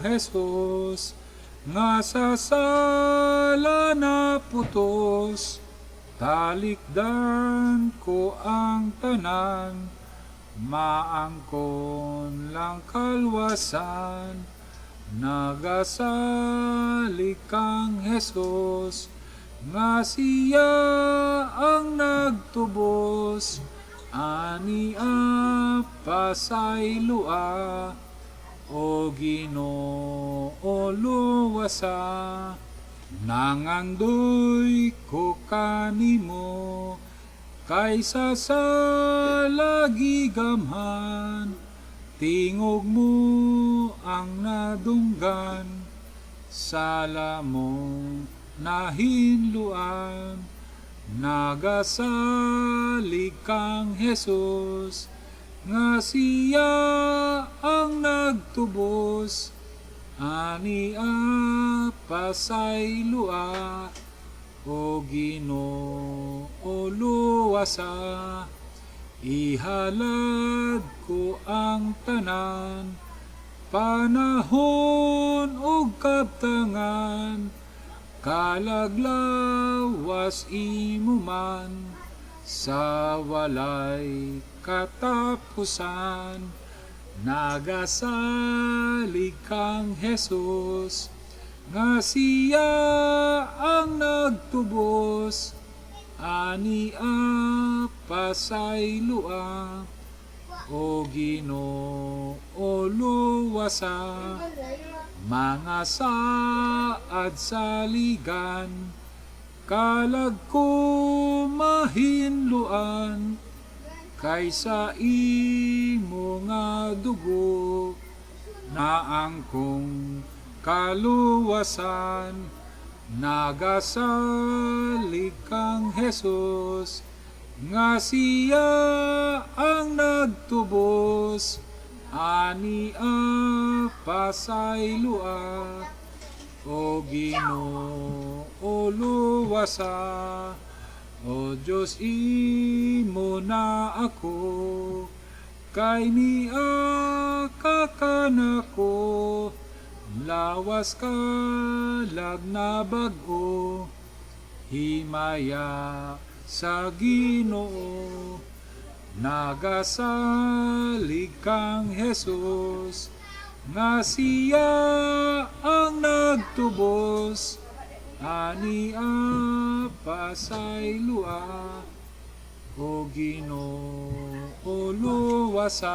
Jesus, nga sa sala naputos. Talikdan ko ang tanan, maangkon lang kalwasan. Nagasalig kang Jesus, nga siya ang nagtubos. Ani pasayloa, o Ginoo, luwasa. Nangandoy ko kanimo, kaysa sa lagigamhan. Tingog mo ang nadunggan, sala mong nahinluan. Nagasalig kang Jesus, nga siya ang nagtubos. Ani pasayloa, o Ginoo, luwasa. Ihalad ko ang tanan, panahon ug kabtangan, kalag lawas imo man, sa walay katapusan. Nagasalig kang Jesus, nga siya ang nagtubos. Ani pasayloa, o Ginoo, luwasa. Mga saad saligan, kalag ko mahinluan, kaysa imo nga dugo naangkong kaluwasan. Nagasalig kang Jesus, nga siya ang nagtubos. Ani pasayloa, o Ginoo, luwasa. O Diyos, imo na ako, kay niaka ka nako. Lawas kalag na bag-o, himaya sa Ginoo. Nagasalig kang Jesus, nga siya ang nagtubos. Ani pasayloa, o Ginoo, luwasa.